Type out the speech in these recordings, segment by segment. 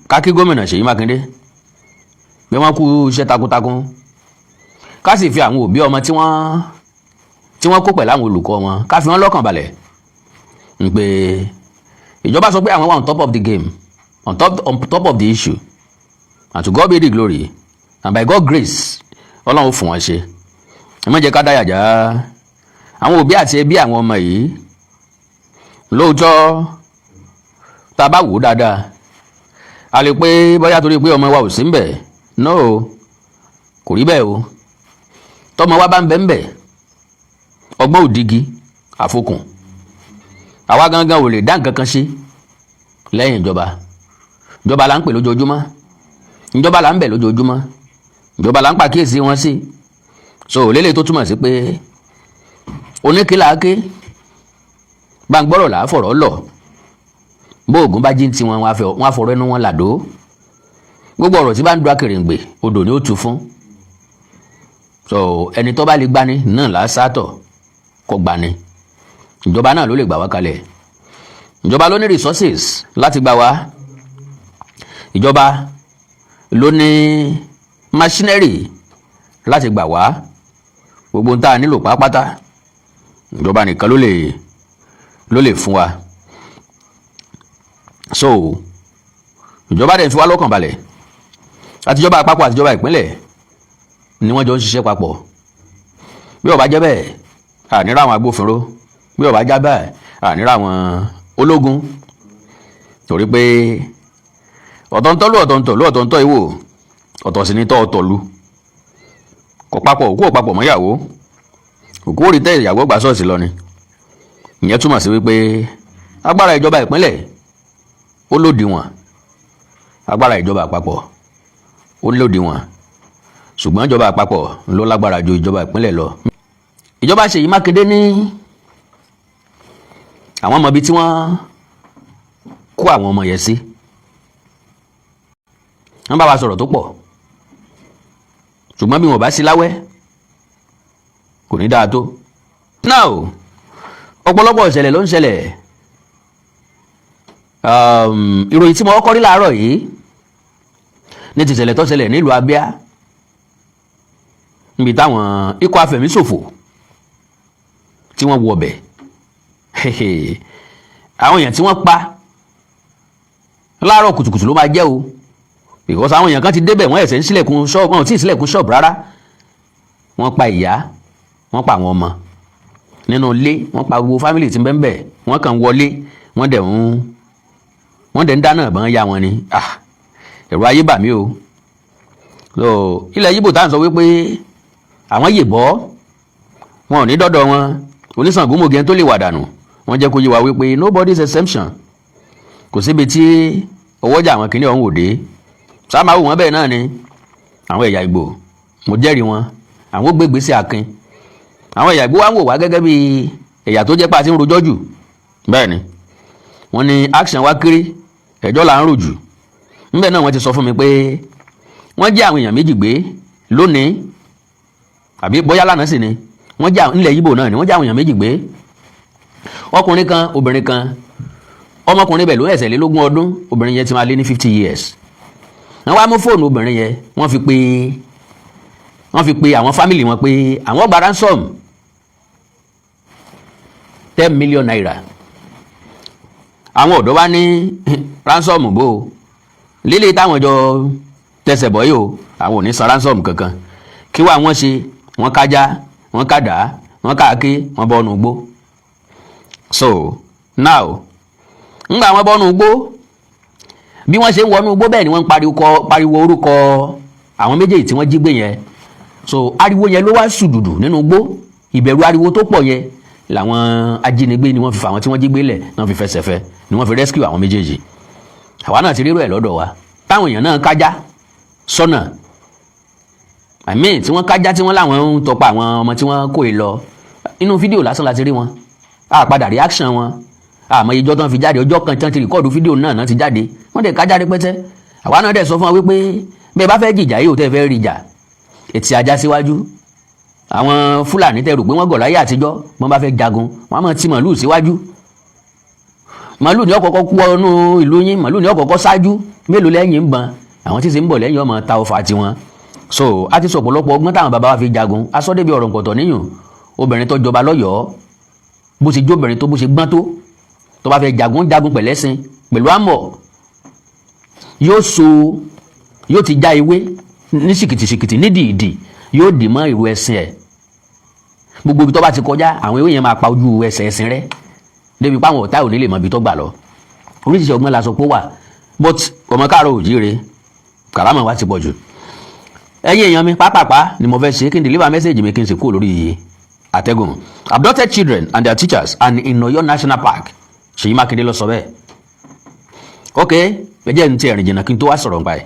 Ká kí Gómìnà Ṣèyí Mákindé bí wọ́n kú iṣẹ́ takuntakun, ká sì fi àwọn òbí ọmọ tí wọ́n kó pẹ̀lú àwọn olùkọ́ wọn, ká fi wọ́n lọ́kàn balẹ̀ ń pé ìjọba sọ pé àwọn wà on top of the game, on top of the issue, and to God be the glory, and by God grace, Ọlọ́run ó fún wọn ṣe. Ẹ má jẹ́ ká dáyà já àwọn òbí àti ẹbí àwọn ọmọ yìí. Lóòótọ́, tá a bá wò ó dáadáa, a lè pé bóyá torí pé ọmọ wa ò sí ń bẹ̀. No, kò rí bẹ́ẹ̀ o. Tọmọ wa bá ń bẹ ń bẹ̀, ọgbọ́n òdigi àfokùn, àwa gangan ò lè dá nǹkan kan ṣe lẹ́yìn ìjọba. Ìjọba là ń pè lójoojúmọ́, ìjọba là ń bẹ̀ lójoojúmọ́, ìjọba là ń pàkíyèsí wọn sí. So lélẹ̀ tó túmọ̀ sí pé oníkìláàké bá ń gbọ́rọ̀ là á fọ̀rọ̀ lọ. Bó ògùn bá jí ń tiwọn, wọn á fọ̀rọ̀ ẹnu wọn làdó. Gbogbo ọ̀rọ̀ tí bá ń du akèrèǹgbè, odò ni ó tu fún. So ẹni tó bá lè gbani náà là á sátọ̀ kó gbani. Ìjọba náà ló lè gbà wá kalẹ̀. Ìjọba ló ní resources láti gbà wá. Ìjọba ló ní machinery láti gbà wá. Gbogbo ń tá a nílò pátápátá, ìjọba nìkan ló lè fún wa. So ìjọba dẹ̀ ń fi wá lọ́kàn balẹ̀. Àtijọba àpapọ̀ àtijọba ìpínlẹ̀ ni wọ́n jọ ń ṣiṣẹ́ papọ̀. Bí ó bá jẹ́ bẹ́ẹ̀, ànírà àwọn agbófinró. Bí ó bá jẹ́ bẹ́ẹ̀, ànírà àwọn ológun, torí pé ọ̀tọ̀ntọ́lù ọ̀tọ̀ntọ̀lù ọ̀tọ̀ntọ̀ ìwò ọ̀tọ̀ sí ni tọ́ ọ̀tọ̀lù kò papọ̀. Òkú ò papọ̀ mọ́yàwó, òkú ò rí tẹ́ ìyàwó gbà ṣọ́ọ̀ṣì lọ ni. Ìyẹn túmọ̀ sí wípé agbára ìjọba ìpínlẹ̀ ó lòdìwọ̀n, agbára ìjọba àpapọ̀ ó lòdìwọ̀n, ṣùgbọ́n ìjọba àpapọ̀ ló lágbára ju ìjọba ìpínlẹ̀ lọ. Ìjọba Ṣèyí Mákindé ní àwọn ọmọ ibi tí wọ́n kó àwọn ọmọ yẹn sí. Wọ́n bá wa sọ̀rọ̀ tó pọ̀, ṣùgbọ́n bí wọn bá sí láwẹ́, kò ní dáa tó. Now, ọ̀pọ̀lọpọ̀ ìṣẹ̀lẹ̀ ló ń ṣẹlẹ̀. Ìròyìn tí mo kọ́kọ́ rí láàárọ̀ yìí ní ti ìṣẹ̀lẹ̀ tó ṣẹlẹ̀ nílùú Abia, níbi táwọn ikọ̀ afẹ̀míṣòfò tí wọ́n wọ ọbẹ̀, àwọn èèyàn tí wọ́n pa láàárọ̀ kùtùkùtù ló máa jẹ́ o, because àwọn èèyàn kan ti débẹ̀, wọ́n ẹ̀sẹ̀ ń ṣílẹ̀kùn ṣọ́ọ̀bù, wọn ò tí ì ṣílẹ̀kùn ṣọ́ọ̀bù rárá. Wọ́n pa ìyá, wọ́n pa àwọn ọmọ nínú ilé, wọ́n pa gbogbo family tí ń bẹ ń bẹ̀. Wọ́n kàn wọlé, wọ́n dẹ̀ ń dáná ìbọn ya wọn ni. Ah, ẹ̀rọ ayé bà mí o. So ilẹ̀ Yíbò tá à ń sọ wípé àwọn yèbọ́ wọn ò ní dọ́dọ̀ wọn, oníṣàngómògẹ́ tó lè wà dànù, wọ́n jẹ́ kó yé wa wípé nobody's exemption. Kò síbi tí ọwọ́jà àwọn kìnìún ọ̀hún ò dé. Sáà wò wọ́n bẹ́ẹ̀ náà ni àwọn ẹ̀yà Ìgbò, mo jẹ́rìí wọn, àwọn gbégbé sí akin. Àwọn ẹ̀yà Ìgbò wa ń wò wá gẹ́gẹ́ bí ẹ̀yà tó jẹ́ pé a ti ń rojọ́ jù. Bẹ́ẹ̀ ni wọ́n ní action wa kéré, ẹjọ́ là ń rò jù. Níbẹ̀ náà wọ́n ti sọ fún mi pé wọ́n jí àwọn èèyàn méjì gbé lónìí, àbí bóyá lánàá sì ni. Wọ́n jí nílẹ̀ Yíbò náà ni wọ́n jí àwọn èèyàn méjì gbé, ọkùnrin kan, obìnrin kan. Ọmọkùnrin bẹ̀ ló ẹ̀sẹ̀ lé lógún ọdún, obìnrin yẹn ti máa lé ní 50 years. Wọ́n wá mú fóònù obìnrin yẹn, wọ́n fi pe àwọn family wọn pé àwọn gba ransom ₦10 million. Àwọn ọ̀dọ́ wa ní ransom bò ó lílé táwọn jọ tẹsẹ̀ bọ́ yìí o, àwọn ò ní san ransom kankan. Kí wàá wọ́n ṣe? Wọ́n kájá, wọ́n kàdá, wọ́n káàké, wọ́n bọ́nu gbó. So now, ńgbà wọ́n bọ́nu gbó, bí wọ́n ṣe ń wọnú gbó, bẹ́ẹ̀ ni wọ́n ń pariwo orúkọ àwọn méjèèjì tí wọ́n jí gbé yẹn. So ariwo yẹn ló wá sùdùdù nínú gbó. Ìbẹ̀rù ariwo tó pọ̀ yẹn làwọn ajínigbé ni wọ́n fi fà àwọn tí wọ́n jí gbé lẹ̀, ni wọ́n fi fẹsẹ̀ fẹ́, ni wọ́n fi rescue àwọn méjèèjì. Àwa náà ti rírò ẹ̀ lọ́dọ̀ wa, táwọn èèyàn náà kájá sọ́nà, I mean, tí wọ́n kájá, tí wọ́n láwọn ń tọpa àwọn ọmọ tí wọ́n kó e lọ. Inú fídíò lásán la ti rí wọn, a padà reaction wọn àmọ́ ìjọ tán fi jáde, ọjọ́ kan tán ti record fídíò náà náà ti jáde. Wọ́n dẹ̀ kájá rẹpẹtẹ. Àwa náà dẹ̀ sọ fún wa wípé bẹ́ẹ̀ bá fẹ́ jìjà yìí, ò tẹ́ fẹ́ rí jà, ètì ajá síwájú. Àwọn Fúlàní tẹ́ rò pé wọ́n gọ̀ láyé àtijọ́, wọ́n bá fẹ́ jagun, wọ́n á máa ti màlúù síwájú. Màálù ní ọ̀kọ̀ọ̀kọ̀ kú ọnú ìlú yín, màálù ní ọ̀kọ̀ọ̀kọ̀ ṣáájú. Mélòó lẹ́yìn ń bọn àwọn tí sì ń bọ̀ lẹ́yìn ọmọ ta ọfà tiwọn. So a ti sọ ọ̀pọ̀lọpọ̀ ọgbọ́n táwọn bàbá wa fi jagun. Asọ́débi ọ̀rọ̀ nǹkọ̀tọ̀ níyùn. Obìnrin tó jọba lọ́yọ̀ọ́, bó ṣe jóbìnrin tó, bó ṣe gbọ́n tó, tó bá fẹ́ jagun, jagun pẹ̀lẹ́sìn pẹ̀lú àmọ̀. Yóò so, yóò ti já ewé ní ṣìkìtìṣìkìtì nídìí ìdì, yóò dì mọ́ ìrù ẹṣin ẹ̀. Gbogbo ibi tó bá ti kọjá, àwọn ewé yẹn máa pa ojú ẹsẹ̀ ẹṣin rẹ́ débi páwọn ọ̀tá ò ní lè mọ ibi tó gbà lọ. Oríṣiríṣi ọgbọ́n la sọ pé ó wà, but ọmọ káàárọ̀ òjíire, kàrámọ̀ wa ti pọ̀ jù. Ẹ̀yin èèyàn mi, pápápá ni mo fẹ́ ṣe kí n deliver message mi, kí n sì kúrò lórí àtẹ́gùn. Abducted children and their teachers and in Ọ̀yọ́ National Park, Ṣèyí Mákindé ló sọ bẹ́ẹ̀. Ok, ẹ jẹ́ n ti ẹ̀rìn jìnnà kí n tó wá sọ̀rọ̀ nípa ẹ̀.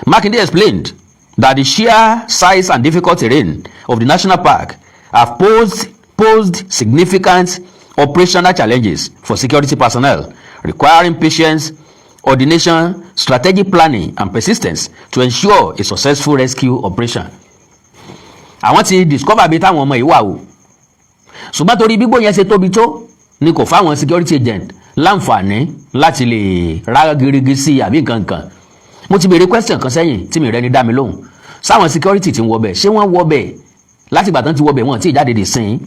Mákindé explained that the sheer size and difficult terrain of the national park have posed significant operational challenges for security personnel, requiring patience, coordination, strategic planning and persistence to ensure a successful rescue operation. Àwọn ti discover bí táwọn ọmọ yìí wà o, ṣùgbọ́n torí gbígbó yẹn ṣe tóbi tó ni kò fáwọn security agent láǹfààní láti lè rá girigi sí i àbí nǹkan kan. Mo ti béèrè question kan sẹ́yìn tí mi rẹ́ni dá mi lóhùn. Sáwọn security ti ń wọbẹ̀, ṣé wọ́n wọbẹ̀ láti ìgbà tán ti wọbẹ̀, wọn tí ì jáde dè sìn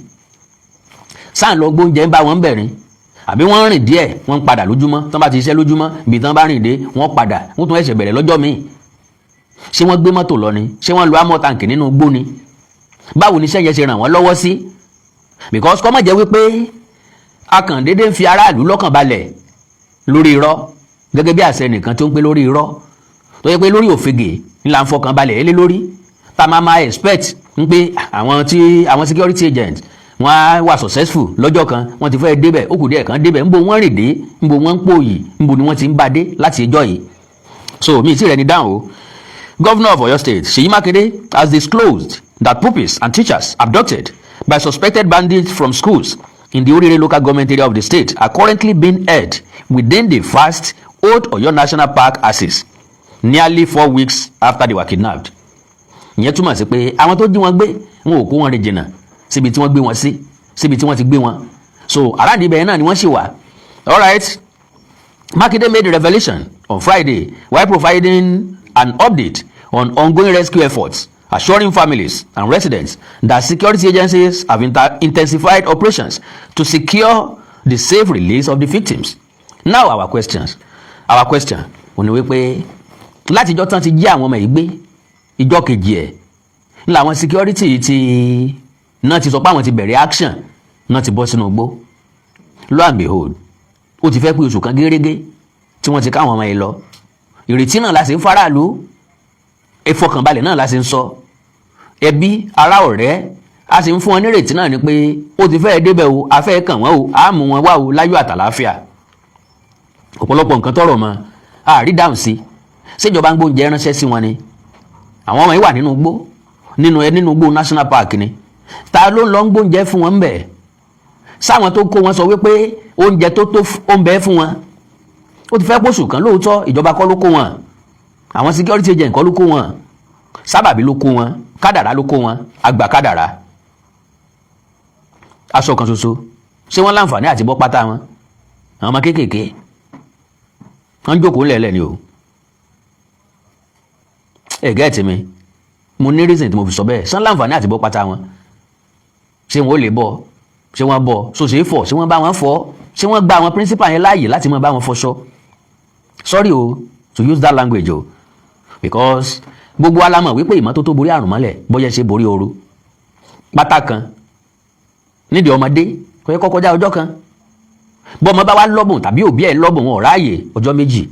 sáà lọ gbóúnjẹ ń bá wọn bẹ̀rin, àbí wọ́n rìn díẹ̀, wọ́n ń padà lójúmọ́? Tán bá ti ṣiṣẹ́ lójúmọ́, ibi tán bá rìn dé, wọ́n padà, wọ́n tún ẹ̀ṣẹ̀ bẹ̀rẹ̀ lọ́jọ́ míì. Ṣé wọ́n gbé mọ́tò lọ ni? Ṣé wọ́n lo armoured tank nínú igbó ni? Báwo ni iṣẹ́ yẹn ṣe ràn wọ́n lọ́wọ́ sí? Because kọ́ mọ̀ jẹ́ wípé a kàn déédéé ń fi aráàlú lọ́kàn balẹ̀ lórí irọ́, gẹ́gẹ́ bí àṣẹ nìkan tó ń pé lórí irọ́, tó yẹ pé lórí òfegè ńlá ń fọkàn balẹ̀ ẹ lé lórí, tá a máa máa expect ń pé àwọn tí àwọn security agent wọ́n á wà successful lọ́jọ́ kan. Wọ́n ti fẹ́ débẹ̀, ó kù díẹ̀ kan débẹ̀. Ńbo wọ́n rìn dé? Ńbo wọ́n ń pòyì? Ńbo ni wọ́n ti ń bá dé láti ìjọ yìí? So mi ì tí rẹ̀ ní dáhùn o. Governor of Oyo State, Seyi Makinde, has disclosed that pupils and teachers abducted by suspected bandits from schools in the Orire Local Government Area of the state are currently being held within the vast Old Oyo National Park axis nearly 4 weeks after they were kidnapped. Ìyẹn túmọ̀ sí pé àwọn tó jí wọn gbé, wọn ò kó wọn rìn jìnnà síbi tí wọ́n gbé wọn sí, síbi tí wọ́n ti gbé wọn. So around ibẹ̀ náà ni wọ́n sì wà. Alright, Makinde made the revelation on Friday while providing an update on ongoing rescue efforts, assuring families and residents that security agencies have intensified operations to secure the safe release of the victims. Now our question ò ní wípé látijọ́ tán ti jí àwọn ọmọ yìí gbé, ìjọ kejì ẹ̀ làwọn security ti náà ti sọ pé àwọn ti bẹ̀rẹ̀ action náà, ti bọ́ sínú igbó. Lo and behold, ó ti fẹ́ pé oṣù kan gérégé tí wọ́n ti káwọn ọmọ yìí lọ. Ìrètí náà la sì ń faraàlú, ìfọkànbalẹ̀ náà la sì ń sọ. Ẹbí, ará, ọ̀rẹ́, a sì ń fún wọn nírètí náà ni pé ó ti fẹ́ débẹ̀ o, a fẹ́ kàn wọ́n o, a mú wọn wá o láyọ̀ àtàláfíà. Ọ̀pọ̀lọpọ̀ nǹkan tọrọ mọ́ a rí dáhùn sí. Ṣèjọba ń gbóúnjẹ ránṣẹ́ sí wọn ni? Àwọn ọmọ yìí wà nínú igbó, nínú igbó national park ni. Ta ló ń lọ ń gbóúnjẹ fún wọn bẹ́ẹ̀? Sáwọn tó kó wọn sọ wípé oúnjẹ tó tó ó ń bẹ fún wọn. Ó ti fẹ́ pọ̀ṣù kan lóòótọ́. Ìjọba kọ́ ló kó wọn, àwọn security agent kọ́ ló kó wọn, sábàbí ló kó wọn, kádàrá ló kó wọn, àgbà kádàrá. Aṣọ kan ṣoṣo, ṣé wọ́n láǹfààní àti bọ́ pátá wọn? Àwọn ọmọ kéékèèké, wọ́n jókòó lẹ̀lẹ̀ ni o. Ẹ get mi? Mo ní reason tí mo fi sọ bẹ́ẹ̀. Sán láǹfààní àti bọ́ pátá wọn? Ṣé wọn ò lè bọ́? Ṣé wọ́n bọ́? So ṣe é fọ̀? Ṣé wọ́n bá wọn fọ̀? Ṣé wọ́n gba àwọn principal yẹn láàyè láti máa bá wọn fọṣọ? Sorry o to use that language o, because gbogbo wa la mọ̀ wípé ìmọ́tótó borí àrùn mọ́lẹ̀ bóyá ṣe borí ooru. Pátá kan nídìí ọmọdé kò yẹ kó kọjá ọjọ́ kan. Bọ́mọ bá wá lọ́bùn tàbí òbí ẹ̀ lọ́bùn, wọn ò ráàyè, ọjọ́ 2.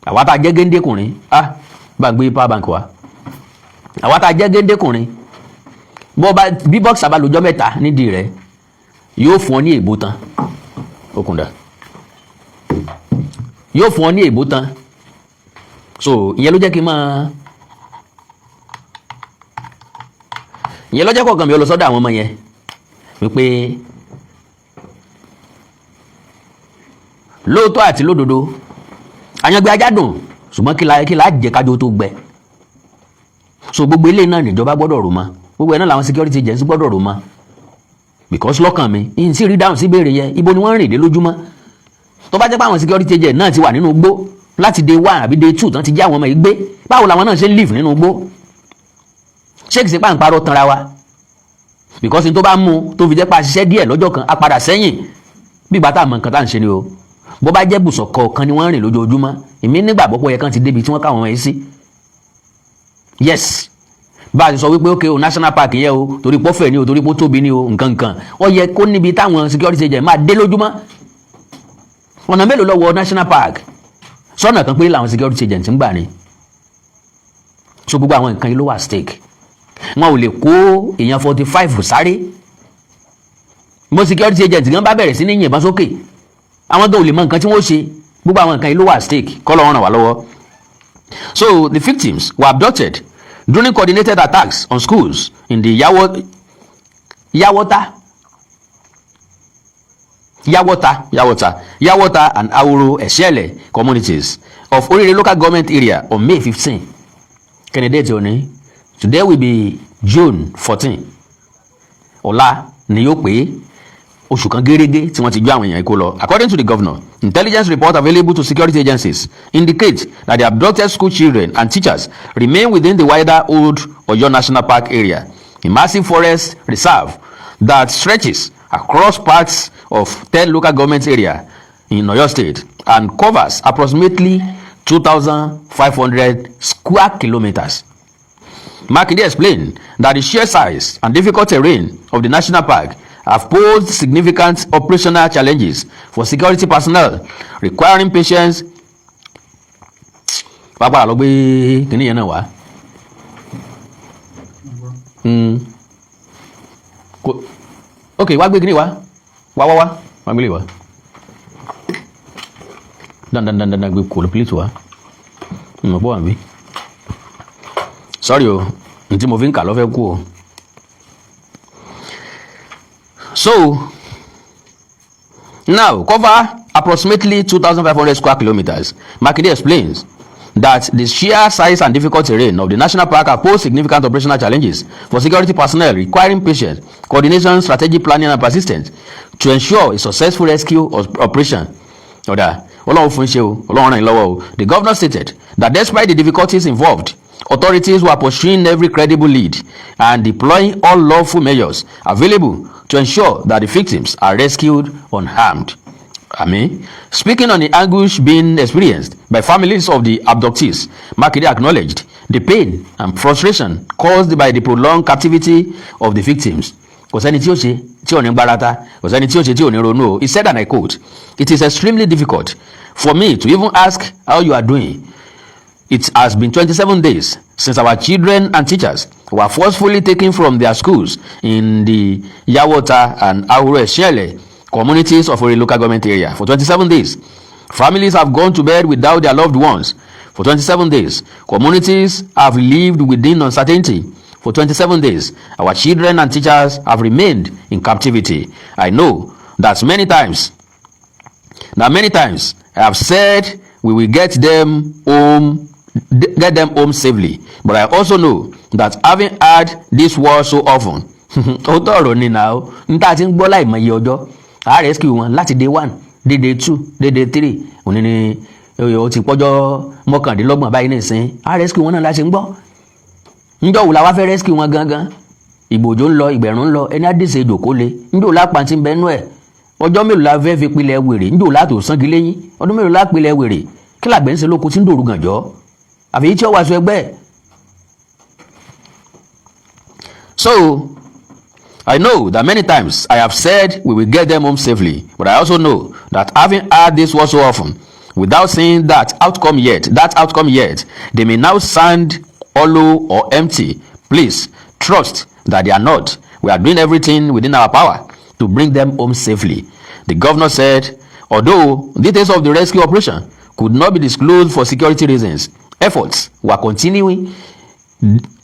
Àwa tá a jẹ́ géńdékùnrin, ah, bá ń gbé power bank wá. Àwa tá a jẹ́ géńdékùnrin, bọ́ bá bí boxer bá lọ́jọ́ 3 nídìí rẹ̀, yóò fún ọ ní èbó tán. Okùn dà, yóò fún ọ ní èbó tán. So ìyẹn ló jẹ́ kọ̀ọ̀kan mi ó lọ sọ́dọ̀ àwọn ọmọ yẹn wípé lóòótọ́ àti lódodo, àyàngbé ajá dùn, ṣùgbọ́n kí la jẹ kájọ tó gbẹ. So gbogbo ilé náà níjọba gbọ́dọ̀ rò mọ́, gbogbo ẹ̀ náà làwọn security agency gbọ́dọ̀ rò mọ́, because lọ́kàn mi, ìyìn sì rí dáhùn sí ìbéèrè yẹn. Ibo ni wọ́n rìn dé lójúmọ́? Tó bá jẹ́ pé àwọn security agent náà ti wà nínú igbó láti day one àbí day two tán ti jẹ́ àwọn ọmọ yìí gbé, báwo làwọn náà ṣe ń live nínú igbó? Ṣé kìí ṣe pàǹparọ̀ tanra wa? Because n tó bá mú tó fi jẹ́ pa ṣiṣẹ́ díẹ̀ lọ́jọ́ kan, á padà sẹ́yìn bí ìgbà tá a mọ nǹkan tá à ń ṣe ni o. Bó bá jẹ́ bùsọ̀ kọ̀ọ̀kan ni wọ́n ń rìn lójoojúmọ́, èmi nígbàgbọ́ pé ó yẹ kán ti débi tí wọ́n káwọn ọmọ yìí sí. Yes, bá a ti sọ wípé ok o, national park yẹn o, torí pọ́fẹ̀ ni o, torí pọ́ tóbi ni o, nǹkan nǹkan, ó yẹ kó níbi táwọn security agent máa dé lójúmọ́. Ọ̀nà mélòó ló wọ national park? Sọ́nà kan pé làwọn security agent ń gbà ni. So gbogbo àwọn nǹkan yìí ló wà stake. Wọn ò lè kó èèyàn 45 sáré. Mo security agent gan bá bẹ̀rẹ̀ sí ní yìnbọn sókè, àwọn gan ò lè mọ nǹkan tí wọ́n ṣe. Gbogbo àwọn nǹkan yìí ló wà stake. Kọ́ ló ràn wá lọ́wọ́. So the victims were abducted during coordinated attacks on schools in the Yawota Yawota Yawota Yawota and Aworo Esiele communities of Orire Local Government Area on May 15. Kennedy òní, today will be June 14. Ọ̀la ni yóò pé oṣù kan gẹ́rẹ́gẹ́ tí wọ́n ti gbé àwọn èèyàn kó lọ. According to the governor, intelligence report available to security agencies indicate that the abducted school children and teachers remain within the wider Old Oyo National Park area, a massive forest reserve that stretches across parts of 10 local government area in Oyo State and covers approximately 2,500 square kilometers. Makinde explained that the sheer size and difficult terrain of the national park have posed significant operational challenges for security personnel, requiring patience. Pápá lọ gbé kínní yẹn náà wá. Ok, wá gbé kínní wá, wá wá wá wá gbélé wá dandan dandan gbé kòló plate wá. Mọ̀ bọ́ wà mí. Sorry o, n tí mo fi ń kà ló fẹ́ kú o. So now cover approximately 2,500 square kilometers. Makinde explains that the sheer size and difficult terrain of the national park have posed significant operational challenges for security personnel, requiring patience, coordination, strategic planning and persistence to ensure a successful rescue operation. Ọ̀dà Ọlọ́run fún ṣe o, Ọlọ́run ràn yín lọ́wọ́ o. The governor stated that despite the difficulties involved, authorities were pursuing every credible lead and deploying all lawful measures available to ensure that the victims are rescued unharmed. Àmín. Speaking on the anguish being experienced by families of the abductees, Makinde acknowledged the pain and frustration caused by the prolonged captivity of the victims. Kò sẹ́ni tí ó ṣe tí ò ní gbárata, kò sẹ́ni tí ó ṣe tí ò ní ronú o. He said, and I quote, "It is extremely difficult for me to even ask how you are doing. It has been 27 days since our children and teachers were forcefully taken from their schools in the Yawota and Ahoro Esiele communities of Ore Local Government Area. For 27 days, families have gone to bed without their loved ones. For 27 days, communities have lived within uncertainty. For 27 days, our children and teachers have remained in captivity. I know that many times I have said we will get them home safely, but I also know that having heard this word so often." Ó tọrọ ní nà ó n tá a ti ń gbọ́ láìmọye ọjọ́, a rescue wọn láti day one dé day two dé day three, òní ni ó ti pọ́jọ́ 29 báyìí nìsín. A rescue wọn náà láti ń gbọ́. Njọ́ wo la wá fẹ́ rescue wọn gangan? Ìgbòjò ń lọ, ìgbẹ̀rún ń lọ, ẹni àdìsẹ́ ìjòkó le. Njọ́ wo la pàǹtí ń bẹ nú ẹ̀? Ọjọ́ mélòó la fẹ́ fi pilẹ̀ wèrè? Njọ́ wo la tó sangi léyìn? Ọdún mélòó la pilẹ̀ wèrè? Kí làgbẹ̀ ń ṣe lóko tí ń dòrú gànjọ́ àfi tí ó wàá sọ ẹgbẹ́ ẹ̀? So I know that many times I have said we will get them home safely, but I also know that having heard this word so often, without seeing that outcome yet, they may now sound hollow or empty. Please trust that they are not. We are doing everything within our power to bring them home safely. The governor said, although details of the rescue operation could not be disclosed for security reasons, efforts were continuing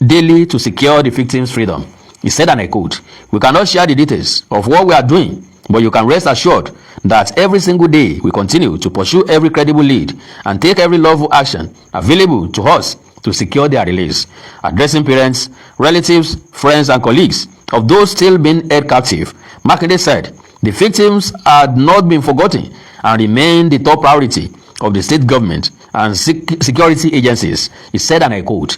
daily to secure the victims' freedom. He said, and I quote, "We cannot share the details of what we are doing, but you can rest assured that every single day we continue to pursue every credible lead and take every lawful action available to us to secure their release." Addressing parents, relatives, friends, and colleagues of those still being held captive, Makinde said the victims had not been forgotten and remain the top priority of the state government and security agencies. He said, and I quote,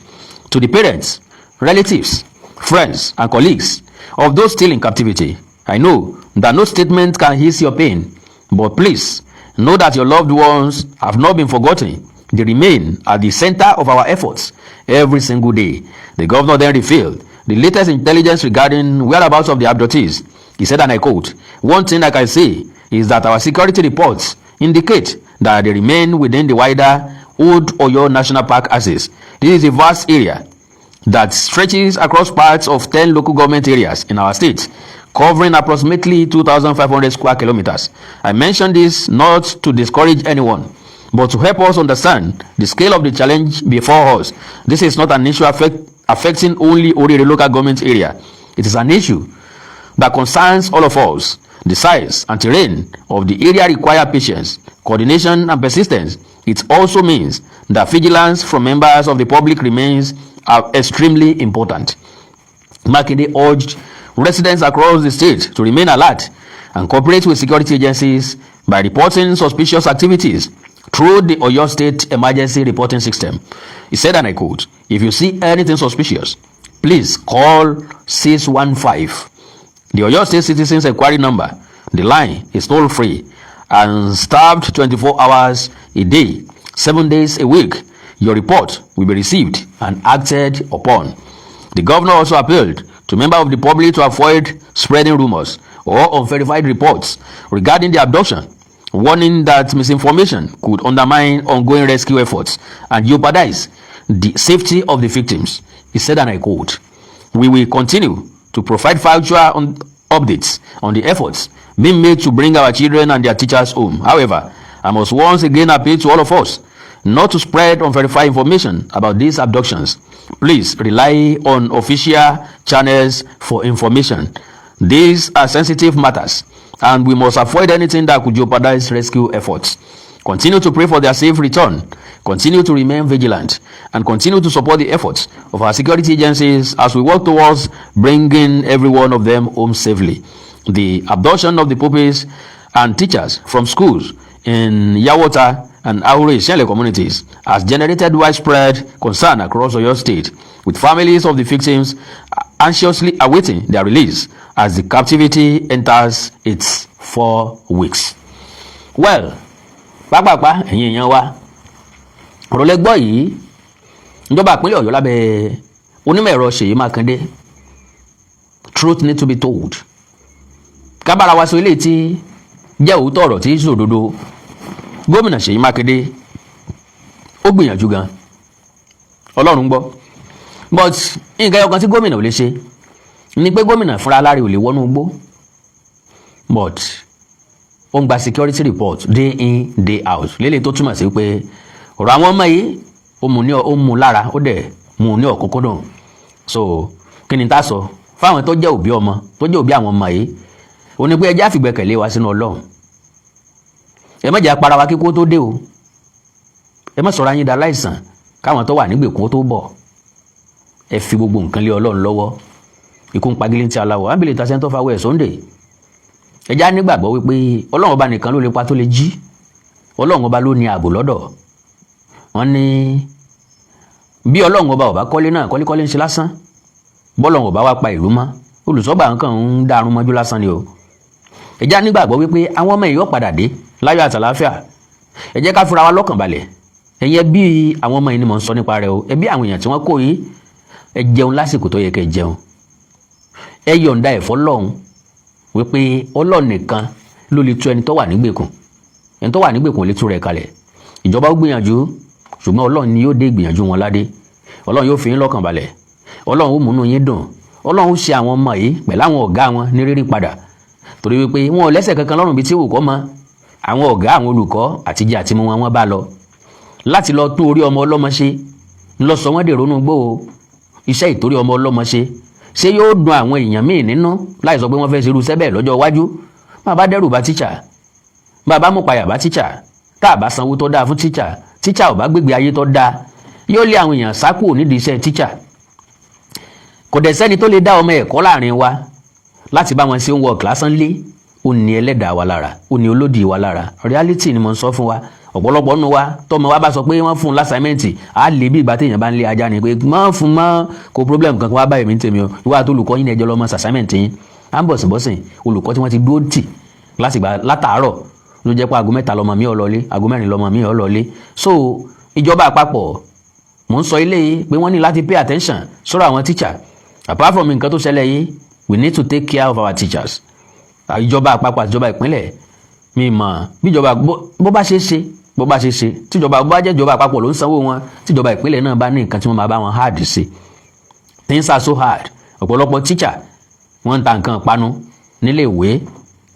"To the parents, relatives, friends, and colleagues of those still in captivity, I know that no statement can ease your pain, but please know that your loved ones have not been forgotten. They remain at the center of our efforts every single day." The governor then revealed the latest intelligence regarding whereabouts of the abductees. He said, and I quote, "One thing I can say is that our security reports indicate that they remain within the wider Old Oyo National Park axis. This is a vast area that stretches across parts of 10 local government areas in our state, covering approximately 2,500 square kilometers. I mention this not to discourage anyone, but to help us understand the scale of the challenge before us. This is not an issue affecting only Orire Local Government Area. It is an issue that concerns all of us. The size and terrain of the area require patience, coordination, and persistence. It also means that vigilance from members of the public remains extremely important." Makinde urged residents across the state to remain alert and cooperate with security agencies by reporting suspicious activities through the Oyo State Emergency Reporting System. He said, and I quote, "If you see anything suspicious, please call 615, the Oyo State Citizens Enquiry number. The line is toll free and staffed 24 hours a day, 7 days a week. Your report will be received and acted upon." The governor also appealed to members of the public to avoid spreading rumors or unverified reports regarding the abduction, warning that misinformation could undermine ongoing rescue efforts and jeopardize the safety of the victims. He said, and I quote, "We will continue to provide factual updates on the efforts being made to bring our children and their teachers home. However, I must once again appeal to all of us not to spread unverified information about these abductions. Please rely on official channels for information. These are sensitive matters, and we must avoid anything that could jeopardize rescue efforts. Continue to pray for their safe return, continue to remain vigilant, and continue to support the efforts of our security agencies as we work towards bringing every one of them home safely." The abduction of the pupils and teachers from schools in Yawota and Ahoro Isienle communities has generated widespread concern across Oyo State, with families of the victims anxiously awaiting their release as the captivity enters its 4 weeks. Well, pápápá, ẹ̀yin èèyàn wa, ọ̀rọ̀ lẹ́gbọ́ yìí. Ìjọba ìpínlẹ̀ Ọ̀yọ́ lábẹ́ onímọ̀ ẹ̀rọ Ṣèyí Mákindé, truth need to be told. Kábàárà wa sọ eléyìí tí jẹ́ òótọ́ ọ̀rọ̀ tí í sòdodo. Gómìnà Ṣèyí Mákindé, ó gbìyànjú gan, Ọlọ́run gbọ́, but nǹkan ẹyọ kan tí gómìnà ò lè ṣe ni pé gómìnà fúnra láre ò lè wọnú igbó, but ó ń gba security report day in, day out, lélẹ̀ tó túmọ̀ sí pé ọ̀rọ̀ àwọn ọmọ yìí, ó mú lára, ó dẹ̀ mú ní ọ̀kúnkúndùn. So kí ni tá a sọ fáwọn tó jẹ́ òbí ọmọ, tó jẹ́ òbí àwọn ọmọ yìí? Ó ní pé ẹ jẹ́ àfìgbẹ́kẹ̀lé wa sínú Ọlọ́run. Ẹ má jẹ́ apara wa kíkó tó dé o. Ẹ má sọ̀rọ̀ ayín da láìsàn káwọn tó wà nígbèkùn tó bọ̀. Ẹ fi gbogbo nǹkan lé Ọlọ́run lọ́wọ́. Ikú ń pagílé ti aláwọ̀ ábìlẹ̀ tasẹ́ tó fawọ́ ẹ̀ sóńdè. Ẹ já nígbàgbọ́ wípé Ọlọ́run Ọba nìkan ló lè pa tó lè jí. Ọlọ́run Ọba ló ní ààbò lọ́dọ̀. Wọ́n ní bí Ọlọ́run Ọba ọba kọ́lé náà, kọ́lékọ́lé ń ṣe lásán. Bọ́lọ́run ọba wá pa ìlú mọ́, olùsọ́gbà nǹkan ń dárun mọ́jú lásán ni o. Ẹ já nígbàgbọ́ wípé àwọn ọmọ yìí ó padà dé láyọ̀ àtàláfíà. Ẹ jẹ́ ká fura wa lọ́kàn balẹ̀. Ẹ̀yin ẹbí àwọn ọmọ yìí ni mò ń sọ nípa rẹ̀ o. Ẹbí àwọn èèyàn tí wọ́n kó yìí, ẹ jẹun lásìkò tó yẹ kẹ́ jẹun. Ẹ yọ̀ǹda ẹ̀fọ́ lọ́hùn wípé Ọlọ́run nìkan ló lè tú ẹni tó wà nígbèkùn. Ẹni tó wà nígbèkùn ò lè tú rẹ̀ kalẹ̀. Ìjọba ó gbìyànjú, ṣùgbọ́n Ọlọ́run ni yóò dé ìgbìyànjú wọn ládé. Ọlọ́run yóò fi yín lọ́kàn balẹ̀. Ọlọ́run ó múnú yín dùn. Ọlọ́run ó ṣe àwọn ọmọ yìí pẹ̀lú àwọn ọ̀gá wọn ní rírí padà, torí wípé wọn ò lẹ́sẹ̀ kankan lọ́rùn bíi tí wù kọ́ mọ́. Àwọn ọ̀gá àwọn olùkọ́, àtijọ́ àti mú wọn, wọn bá lọ láti lọ tún orí ọmọ ọlọ́mọ ṣe ńlọ sọ wọ́n dèrò nú gbó o. Iṣẹ́ ìtorí ọmọ ọlọ́mọ ṣe, ṣé yóò dùn àwọn èèyàn míì nínú láì sọ pé wọ́n fẹ́ ṣerú iṣẹ́ bẹ́ẹ̀ lọ́jọ́ iwájú? Bàbá dẹ́rù bá tíṣà, bàbá mú payà bá tíṣà, tá a bá sanwó tó dáa fún tíṣà, tíṣà ò bá gbégbé ayé tó dáa, yóò lé àwọn èèyàn sá kúrò nídìí iṣẹ́ tíṣà. Kò dẹ̀ sẹ́ni tó lè dá ọmọ ẹ̀kọ́ láàrin wa láti bá wọn ṣe ń wọ lásán lé. Ó ní ẹlẹ́dàá wa lára, ó ní olódì wa lára. Reality ni mo ń sọ fún wa. Ọ̀pọ̀lọpọ̀ nínú wa, tọmọ wa bá sọ pé wọ́n fún un l'assignment, á lè bí ìgbà téèyàn bá ń lé ajá ni pé má fún mọ́ kó problem kankan wá báyìí mi ń tèmi o. Ìwà àti olùkọ́ yín ní ẹjọ́ lọ́mọ assignment yín. À ń bọ̀sìnbọ̀sìn olùkọ́ tí wọ́n ti dúró tì látìgbà látàárọ̀ ló jẹ́ pé aago 3 lọ́mọ mi ò lọlé, aago 4 lọ́mọ mi ò lọlé. So ìjọba àpapọ̀, mò ń sọ ilé yìí pé wọ́n ní láti pay attention sọ́rọ̀ àwọn teacher. Apart from nǹkan tó ṣẹlẹ̀ yìí, we need to take care of our teachers. Ìjọba àpapọ̀ àti ìjọba ìpínlẹ̀, mi mọ̀ bíjọba bó bá ṣe ṣe, bó bá ṣe ṣe, tíjọba bó bá jẹ́ ìjọba àpapọ̀ ló ń sanwó wọn, tíjọba ìpínlẹ̀ náà bá ní nǹkan tí wọ́n máa bá wọn hard sí. Things are so hard. Ọ̀pọ̀lọpọ̀ teacher, wọ́n ń ta nǹkan panu nílé ìwé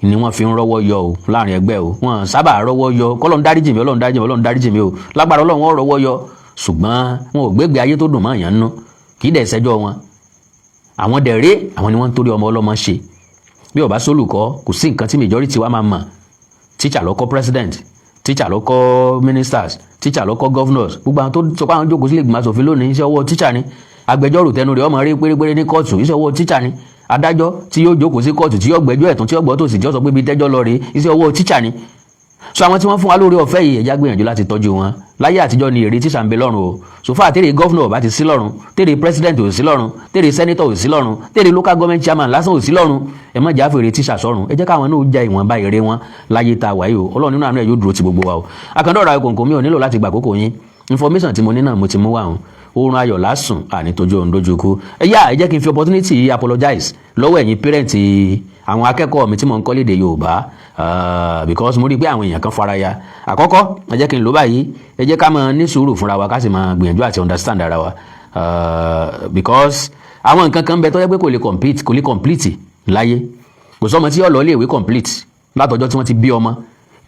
ni wọ́n fi ń rọ́wọ́ yọ o láàrin ẹgbẹ́ o. Wọ́n sábà rọ́wọ́ yọ. Kọ́lọ́n dáríjì mi, Ọlọ́run dáríjì mi, Ọlọ́run dáríjì mi o. Lágbára Ọlọ́run, wọ́n rọ́wọ́ yọ, ṣùgbọ́n wọn ò gbégbé ayé tó dùn mọ́ èèyàn nú. Kì í dẹ̀ ṣẹjọ́ wọn. Àwọn dẹ̀rẹ́, àwọn ni wọ́n ń torí ọmọ ọlọ́mọ ṣe. Bí ó bá sólùkọ́, kò sí nǹkan tí majority wa máa mọ̀. Teacher ló kọ́ president, teacher ló kọ́ ministers, teacher ló kọ́ governors. Gbogbo àwọn tó sọ pé àwọn jókòó sílé ìgbìmọ̀ asòfin lónìí, iṣẹ́ ọwọ́ teacher ni. Agbẹjọ́rò tẹnu rẹ̀ ọmọ rí pérépéré ní kóòtù, iṣẹ́ ọwọ́ teacher ni. Adájọ́ tí yóò jókòó sí kóòtù, tí yóò gbẹ́jọ́ ẹ̀tún, tí yóò gbọ́ tòsì, tí yóò sọ pé ibi tẹ́jọ́ lọ rèé, iṣẹ́ ọwọ́ teacher ni. So àwọn tí wọ́n fún wa lórí ọ̀fẹ́ yìí, ẹ̀já gbìyànjú láti tọ́jú wọn. Láyé àtijọ́ ni èrè tíṣà ń bẹ lọ́rùn o. So far tèrè governor bá ti sí lọ́rùn, tèrè president ò sí lọ́rùn, tèrè senator ò sí lọ́rùn, tèrè local government chairman lásán ò sí lọ́rùn, ẹ má jà fèrè tíṣà sọ́run. Ẹ jẹ́ káwọn náà jẹ ìwọ̀nba èrè wọn láyé tá a wáyé o. Ọlọ́run nínú àánú ẹ̀ yóò dúró ti gbogbo wa o. Àkàndọ̀rọ̀ ayọ̀ mi ò nílò láti gbà àkókò yín. Information tí mo ní náà mo ti mú wá. Òun oorun ayọ̀ lásùn àní tójú òun dójú kú. Ẹ yá, ẹ jẹ́ kí n fi opportunity yìí apologize lọ́wọ́ ẹ̀yin parent àwọn akẹ́kọ̀ọ́ mi tí mò ń kọ́ lédè Yorùbá, because mo rí i pé àwọn èèyàn kan faraya. Àkọ́kọ́, ẹ jẹ́ kí n lò báyìí. Ẹ jẹ́ ká máa ní sùúrù fúnra wa, ká sì máa gbìyànjú àti understand ara wa, because àwọn nǹkan kan ń bẹ tó yẹ pé kò lè compete, kò lè complete láyé. Kò sọ́mọ tí yóò lọ ilé ìwé complete látọjọ́ tí wọ́n ti bí ọmọ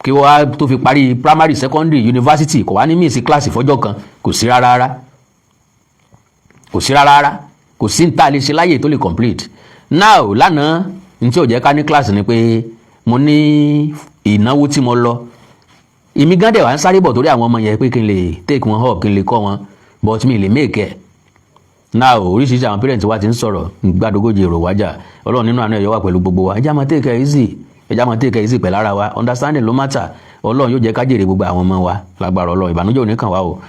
kí wọ́n á tó fi parí primary, secondary, university, kò wá ní miss class fọ́jọ́ kan. Kò sí rárá rárá, kò sí rárá rárá. Kò sí ní tá a lè ṣe láyè tó lè complete. Now, lánàá, ní tí ò jẹ́ ká ní class ni pé mo ní ìnáwó tí mo lọ. Èmi gan dẹ̀ wá ń sáré bọ̀ torí àwọn ọmọ yẹn pé kí n lè take wọn up, kí n lè kọ́ wọn, but mi lè make ẹ̀. Now, oríṣiríṣi àwọn parents wa ti ń sọ̀rọ̀ gbàdógójì èrò wájà. Ọlọ́run nínú àánú ẹ̀yọ́ wà pẹ̀lú gbogbo wa. Ẹ jẹ́ máa take it easy, ẹ jẹ́ máa take it easy pẹ̀lú ara wa. Understanding ló matter. Ọlọ́run yóò jẹ́ ká jèrè gbogbo àwọn ọmọ wa lágbára Ọlọ́run. Ìbànújẹ́ ò ní kàn wá o.